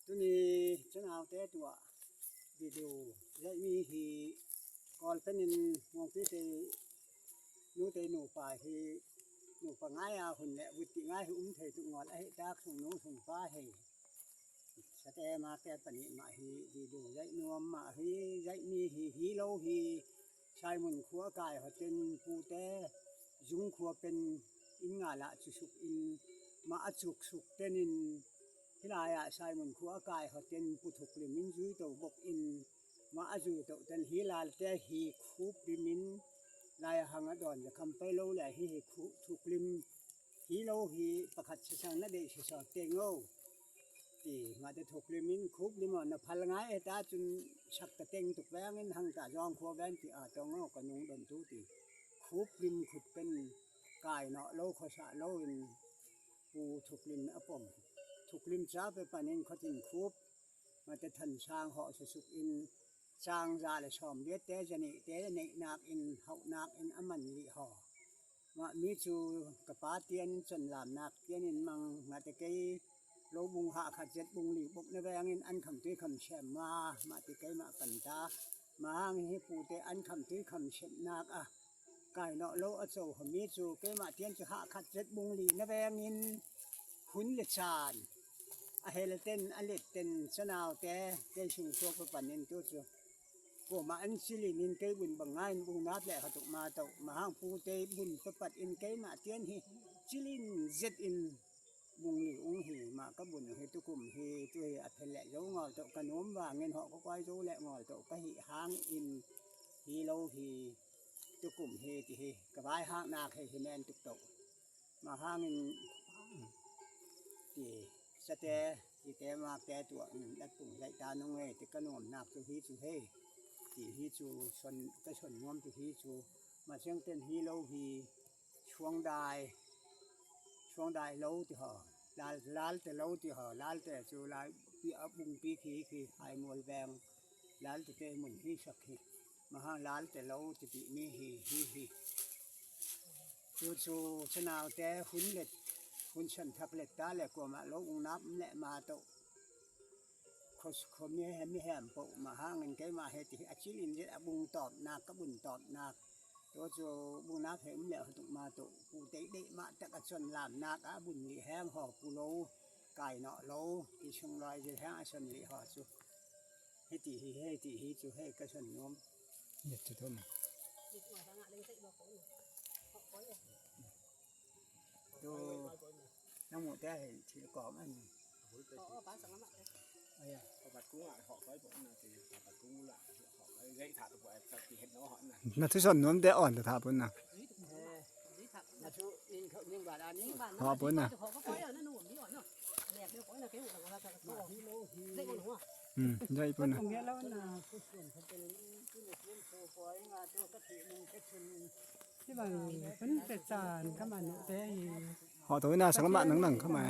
ໂຕນີ້ຈະໜາວແຕ່ຕົວະ ວິດີໂອ ແລະມີທີ່ກ່ອນເປັນໜຶ່ງ ມອງທີ່ເຕ ໜູເຕໜູປາທີ່ ໜູປາງ່າຍອາຫຸ່ນ ແລະວຸດຕິງ່າຍຫຸ່ມເທຕຸງອນອະເຫດາກສຸງໜູສຸງປາເຮ ສະແຕມາແກ່ປະນິມາຮີດີດູໃຫຍ່ນວມມາຮີໃຫຍ່ມີຮີຮີໂລຮີຊາຍມຸນຄົວກາຍຫອເຕັນປູແຕຍຸງຄົວເປັນອິນງາລະຈຸສຸກອິນມາອະຈຸກສຸກເຕນິນ ພິລາຍະຊາຍມຸນຄົວກາຍຫອເຕັນປູທຸກລິມິນຢູໂຕບົກອິນມາອະຢູໂຕເຕັນຮີລາແຕຮີຄູບລິມິນລາຍຫັງອະດອນຍະຄຳໄປໂລແລຮີຮີຄູບທຸກລິມ ຮີໂລຮີປະຄັດຊະສັງນະເດຊະຊອດເຕໂງ ຕີມາແຕ່ທຸກລິມິນຄູບລິມອນນະພັນລະງາຍເອຕາຈຸນສັກຕະເຕັງຕຸກແວງເງິນຫັງຕາຍອງຄົວແວນຕິອາຕອງໂງກະນຸງດົນຕູຕິຄູບລິມຂຸດເປັນກາຍເນາະໂລໂຄສະໂລວິນ ປູທຸກລິມອະປົມທຸກລິມຊາໄປປານິນເຂົາຈິງຄູບ ມາແຕ່ທັນຊ້າງເຫາະສຸສຸກອິນ ຊ້າງຢາລະຊອມວຽດແຕ່ຈະນິເຕນິນາກອິນເຫົານາກອິນອະມັນລິຫໍ ມະມີຈູກະປາຕຽນຈົນລາມນາກຕຽນອິນມັງ ມາແຕ່ໄກໂລບຸງຫາຂະເຈັດບຸງຫຼີບົກນະແວງອິນອັນຄຳຕຸ້ຍຄຳແຊມມາ ມາແຕ່ໄກມະກັນຕາ ມາຫາງເຮປູເຕອັນຄຳຕຸ້ຍຄຳແຊມນາກອະ ກາຍເນາະໂລອະໂສຫະມີຈູເກມະຕຽນຈຸຫະຂັດເຈັດບຸງລີນະແວງນິນ ຄຸນລະຊານ ອະເຮລະເຕັນ ອະເລດເຕັນ ສະນາວແຕ ເຕຊຸງໂຊກປະປັນນິນຕຸຈຸ ໂກມະອັນຊິລິນິນເກບຸນບັງງາຍບຸງນາບແລະຫະຕຸກມາໂຕ ມະຫາງປູເຕບຸນປະປັດອິນເກມະຕຽນຫິຊິລິນເຈັດອິນ ມຸງຫຼີອຸງຫີມາກະບຸນຫີຕຸກຸມຫີຕຸຫີອະເພັນແລະໂຍງອລໂຕກະໂນມວາເງິນຫໍກະກວາຍໂຍແລະງອລໂຕກະຫິຫາງອິນຫີໂລຫີຕຸກຸມຫີຕິຫີກະບາຍຫາງນາກຫີຫິແມນຕຸກໂຕມາຫາງອິນຕິສະແຕ ອີແຕມາແກຕົວໜຶ່ງດັດປຸງໄລຕານົງເອຕິກະໂນມນາກຕຸຫີຕຸເຮຕິຫີຈູຊົນກະຊົນງວມຕຸຫີຈູມາຊຽງເຕັນຫີໂລຫີ ຊ່ວງດາຍ ຊ່ວງດາຍໂລຕິຫໍ ລາລ ລາລແຕ່ໂລຕິຫໍ ລາລແຕ່ຊູລາຍປີອະບຸງປີຄີຄືຫາຍມວຍແວງ ລາລແຕ່ເຕມຸນຮີສັກຮີມະຫາລາລແຕ່ໂລຕິປິມີຮີຮີຮີ ຊູຊູຊະນາວແຕ່ຮຸນເລັດ ຮຸນຊັນທັກເລັດຕາແລະກົວມະໂລອຸງນາບແລະມາໂຕ ໂຄ ໂຄເມແຮມມີແຮມໂປະມະຫາເງິນໄກມາເຮຕິອາຊີລິນເດອະບຸງຕອບນາກກະບຸນຕອບນາກ ໂຕໂຈບຸງນາກເຮມແລະຫະຕຸມາໂຕ ປູເຕເດະມະຕະກະຊົນລາມນາກອະບຸນລິແຮງຫໍປູໂລ ກາຍເນາະໂລ ທີ່ຊຶງລອຍຊິແຮງອະຊົນລິຫໍສຸ ເຮຕິຫິເຮຕິຫິຈຸເຮກະຊົນໂຍມ ເຮັດຈະທົນ ໂຕ ນຳໝູແຕ່ເຫັນທີ່ກອງອັນ ນາທຸຊົນນວມແຕ່ອ່ອນແຕ່ຖ້າພຸ້ນນະ ເຫາະພຸ້ນນະ ອືມ ໄດ້ພຸ້ນນະ ທີ່ວ່າເພິ່ນເປັນຈານຂະມານະແຕ່ ເຫາະໂຕໜ້າສັງກະມະໜັງໆເຂົ້າມາ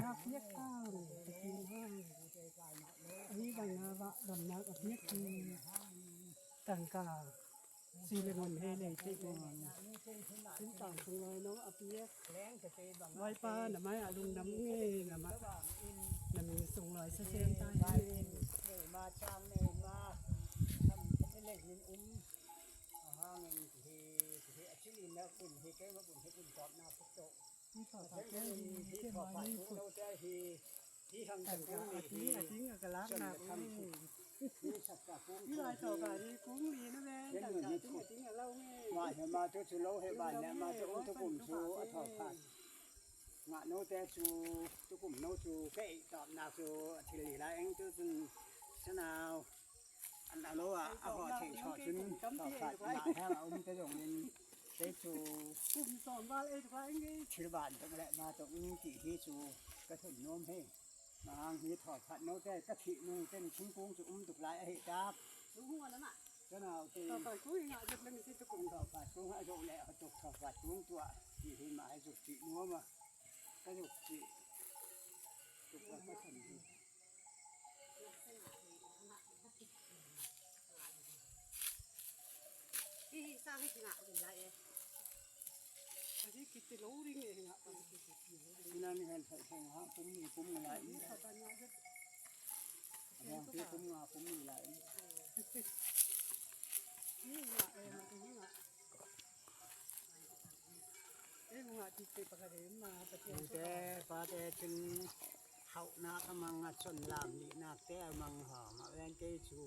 ອັນນີ້ບັງນາວະ ບັງນາກອະພຽກ ຕັງກາ ຊີລະງົນເຮເລຕິງອນ ຂຶ້ນຕາງສຸງລອຍນ້ອງອະປຽກ ໄວ້ປ້ານະໄມ້ອະລຸງນຳເງນະມະ ນຳມີສຸງລອຍສະເຊນຕາຍ ມາຈາງເນມາ ນຳເອເລກນິນອຸມ ອາຫານເຮ ເຮອາຊີລິນແລ້ວບຸນເຮແກ້ມາບຸນເຮບຸນຕອບໜ້າພຸດໂຕ ທີ່ຂໍພະເຈົ້າທີ່ເກັບໄວ້ນີ້ ທີ່ທັງຕະກຸງນີ້ທີ່ອັກກະລັກນາກຸງນີ້ ທີ່ສັກກະກຸງທີ່ຫຼາຍຕໍ່ການທີ່ກຸງລີນະແມ່ນ ເປັນເໝືອນທີ່ຂຸດວ່າເຫັນມາຕຸສຸໂລເຮບານແລະມາຕຸອຸນຕະກຸມຊູອະທໍພາດງະໂນແຕຊູຕຸກຸມໂນຊູເກຕອບນາຊູອະທິລີລາເອງຕຸຊຸນສະນາວ ອັນອາໂລອະ ອາຫໍເທຊໍຊຶນ ເຂົ້າຂາດມາແຮງອາອຸມຕະດົງນິນເຕຊູ ກຸ່ມສອນວາເອກວາເອງ ທິລະບານຕົກແລະມາຕົກອີງຕິຮີຊູ ກະເຖິນໂນມເຮ ມາຫາງຮີຖອດພັດໂນແຕ່ກະທິນຸງເຕັນຊຸງກຸງຈຸອຸມຕຸກລາຍອະເຫຕາບ ລຸງຫົວນັ້ນນະ ຈະໜາວຕີ ຕໍ່ໄປກູອີງະເຈັບແລ້ວມີຊິຕະກຸງ ຕໍ່ໄປກູອາໂລແລະຕົກເຂົ້າໄປກຸງຕົວ ທີ່ເຫັນມາໃຫ້ສຸກຕິໂນມ ກະຍົກຊິ ທີ່ສ້າງໃຫ້ຊິງະເປັນລາຍເອ ອັນນີ້ຄິດແຕ່ໂລລິງເອງອະ ທີ່ນັ້ນແມ່ນໃສ່ເທິງຫາປຸ້ມນີ້ປຸ້ມລາຍ ນີ້ເຂົາຕັນງາເຮັດ ມີຫຼາຍ ມີຫຼາຍ ເອີ ມັນກໍມີຫຼາຍ ເອີ ມັນກໍຕິດໄປປະກະເດມາປະເທດ ແຕ່ປາແຕ່ຈຶ່ງເຂົ້ານາກະມັງອະຊົນລາມລີນາກແຕ່ມັງຫອມອະແວນເກຊູ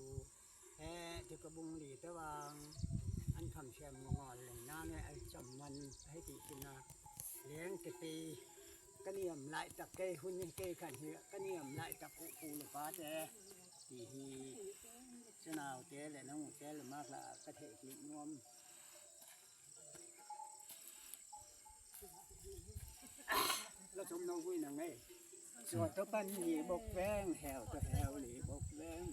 ແທ້ທີ່ກະບຸງຫຼີຕະຫວ່າງ ອັນຄຳແຊມງອນແລງນາແນອາຈຳມັນໃຫ້ຕີກິນນາແລງກະຕີ ກະນຽມຫຼາຍຕັກເກຫຸນເກຂັນເຮືອ ກະນຽມຫຼາຍຕັກອຸປູລະປາແຕ່ຕີຮີ ສະໜາວແຕ່ແລະນະຫູແຕ່ລະມາກລະກະເທກິນນວມ ລະສົມເນາະຫຸຍນາງເອີຍ ສວຍໂຕປັນລີບົກແວງ ແຮວໂຕແຮວລີບົກແວງ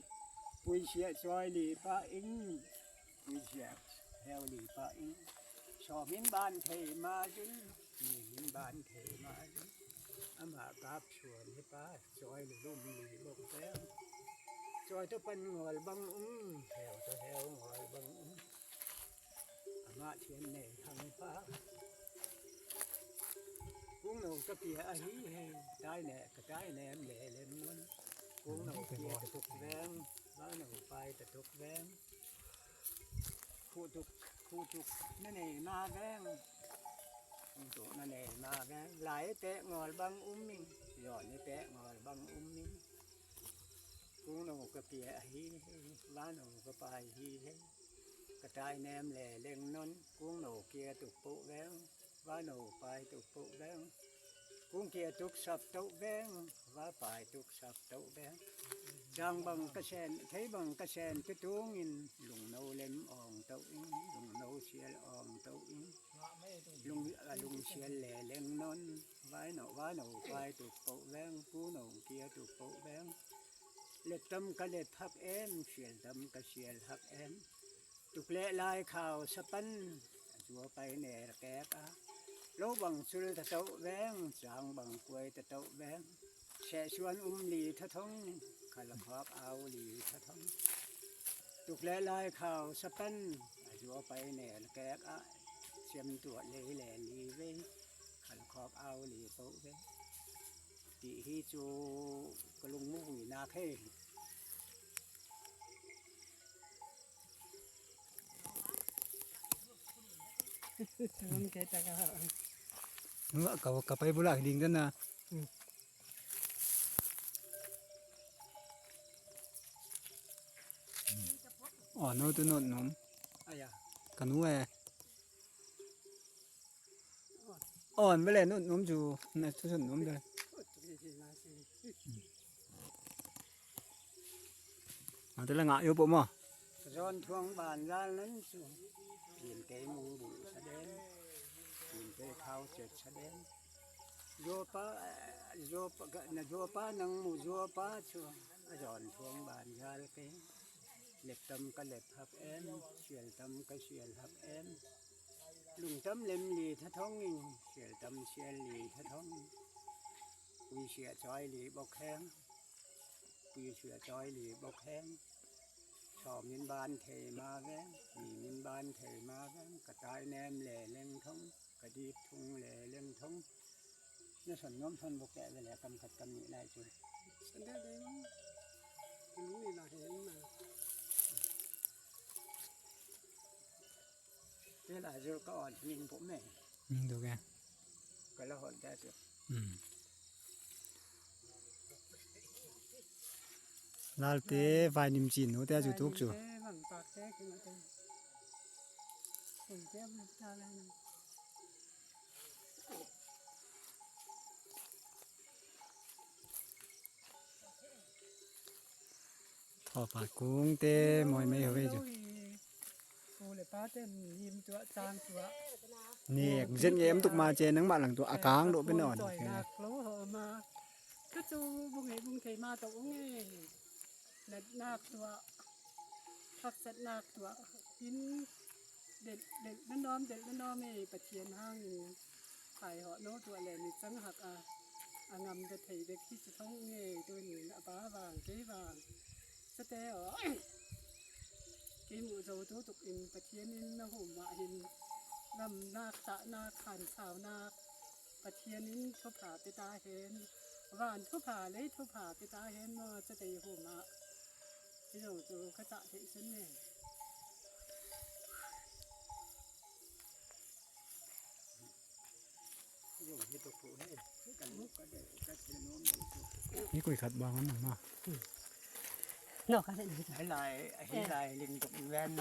ປຸຍເຊຍຊອຍລີປາອິງ ປຸຍເຊຍແຮວລີປາອິງ ຊອມິນບານເທມາຈຶ່ງ ມີມິນບານເທມາຈຶ່ງ ອາມາກາບຊວນເຮປາ ຊອຍລູລຸມລີບົກແວງ ຊອຍໂຕປັນງອລບັງອຸມ ແຮວໂຕແຮວງອລບັງອຸມ ອາມາທຽນເນທັງປາ ກຸງໂນກະເປຍອາຮີເຮ ຕາຍແນກະຕາຍແນມແລເລັມນົນ ກຸງໂນເປຍຕະຕົກແວງ ວາໂນປາຍຕະຕົກແວງ ຄູຕຸກ ຄູຕຸກນະເນມາແວງ ຄູຕຸກນະເນມາແວງ ຫຼາຍແຕະງອລບັງອຸມມິງ ຍ້ອນໃນແຕະງອລບັງອຸມມິງ ກຸງໂນກະເປຍອາຮີເຮ ວາໂນກະປາຍຮີເຮ ກະຕາຍແນມແລເລັງນົນ ກຸງໂນເກຍຕຸກໂປະແວງ ວາໂນປາຍຕຸກໂປະແວງ ກຸງເກຍຕຸກສັບໂຕະແວງ ວາປາຍຕຸກສັບໂຕະແວງ ຈາງບັງກະແຊນ ໄທບັງກະແຊນກະຕູງອິນ ລຸງໂນເລັມອອງໂຕະອິງ ລຸງໂນຊຽລອອງໂຕະອິງ ລຸງ ອາ ລຸງຊຽນແລເລັງນົນ ວາຍໂນ ວາໂນປາຍຕຸກໂປະແວງ ກູໂນເກຍຕຸກໂປະແວງ ເລັບຕຳກະເລັບຮັກແອນ ຊຽນຕຳກະຊຽນຮັກແອນ ຕຸກແລະລາຍຂາວສະປັນ ຈົວໄປແນລະແກກອາ ໂລບັງຊຸລຕະໂຕະແວງ ຈາງບັງກວຍຕະໂຕະແວງ ແຊະຊວນອຸມລີທະທົງ ຄະລະຄອບອາວລີທະທົງ ຕຸກແລະລາຍຂາວສະປັນ ອາໂຍໄປແໜລະແກກອາ ຊຽມຕົວເລແລລີເວ ຄະລະຄອບອາວລີໂປເວ ຕິຮີໂຈກະລຸງມຸຍນາເຄ ເນາະ ກະ ກະໄປບຸລາກດິງນັ້ນນະ ອືມ ອ່ອນໂນຕຸໂນດນົມ ອາຍາ ກະນູແອ ອ່ອນໄປແລ້ວ ນົມ ນົມຢູ່ນະ ສົນນົມເດີ ມາແຕ່ລະງະຢູ່ປົມ ຈອນທວງບານລານນັ້ນສຸ ປີນເຕມຸງບຸສະແດງ ປີນເຕເຂົ້າເຈັດສະແດງ ໂຍປາ ໂຍປາ ນະໂຍປານັງໝູ່ໂຍປາ ຈອນທວງບານຍາລະເກ ເລັບຕຳກະເລັບຮັກແອນ ຊຽນຕຳກະຊຽນຮັກແອນ ລຸງຕຳເລັມຫຼີທະທອງ ຊຽນຕຳຊຽນຫຼີທະທອງ ອຸຍເຊຍຈອຍຫຼີບໍ່ແຂງ ອຸຍເຊຍຈອຍຫຼີບໍ່ແຂງ ຊອມມິນບານເທມາແວງ ມີມິນບານເທມາແວງ ກະຕ່າຍແນມແລເລັງທົງ ກະດີບທຸງແລເລັງທົງ ນະສັນຍອມຊົນບໍ່ແກະໄວ້ແລ້ວ ກຳຂັດກຳນີ້ຫຼາຍຈຸ ສັນໄດ້ເດ້ ຮູ້ນີ້ລະເຫັນນະ ເວລາເຈົ້າກະອ່ອນຍິງພວກແມ່ ຍິງໂຕແກ ກະລະຮອດໄດ້ເຈົ້າ ອືມ ລາວເຕໄຟນິມຈີນໂນແຕ່ຈຸທຸກຈຸ ຂໍປາດກຸງເຕມອຍໄມເຮົເວຈຸ ປູເລປາເຕັນຫິມຕົວະຈາງຕົວະ ເນກເຊັນເອມຕຸກມາເຈນັງມະຫຼັງຕົວະອາກາງໂດເປັນອອນ ຈອຍນາກໂລເຮົາມາ ກະຈູບຸງເຮບຸງເທມາຕົວະອົງເອ ແລະນາກຕົວະ ຮັກສັດນາກຕົວະ ຫີນເດັດເດັດນະນອມເດັດນະນອມເອ ປະທຽນຫ້າງ ໄປເຫາະໂນຕົວະແລນີ້ຈັ່ງຮັກອາ ອາງຳຕະໄທເດັກທີ່ຈະທ່ອງເງໂຕນີ້ອາປາຫວ່າງເກຫວ່າງ ສະແຕອອກ ເກໝູໂຈໂຕຕຸກອິນ ປະທຽນນິນນະໂຫມວະຫິນ ລຳນາກຕະນາກຂັນສາວນາກ ປະທຽນນິນໂທພາເປຕາເຮນ ຫວານໂທພາເລີຍໂທພາເປຕາເຮນ ມອສະເຕໂຫມະ Ilo tu kata ti sini. Yo, ito po ni. Kan mo ka de, ka de no mo. ມີກ້ວຍຂັດບາງອັນນັ້ນມາ. No, ka de. Hilai, hilai ling tuk wen.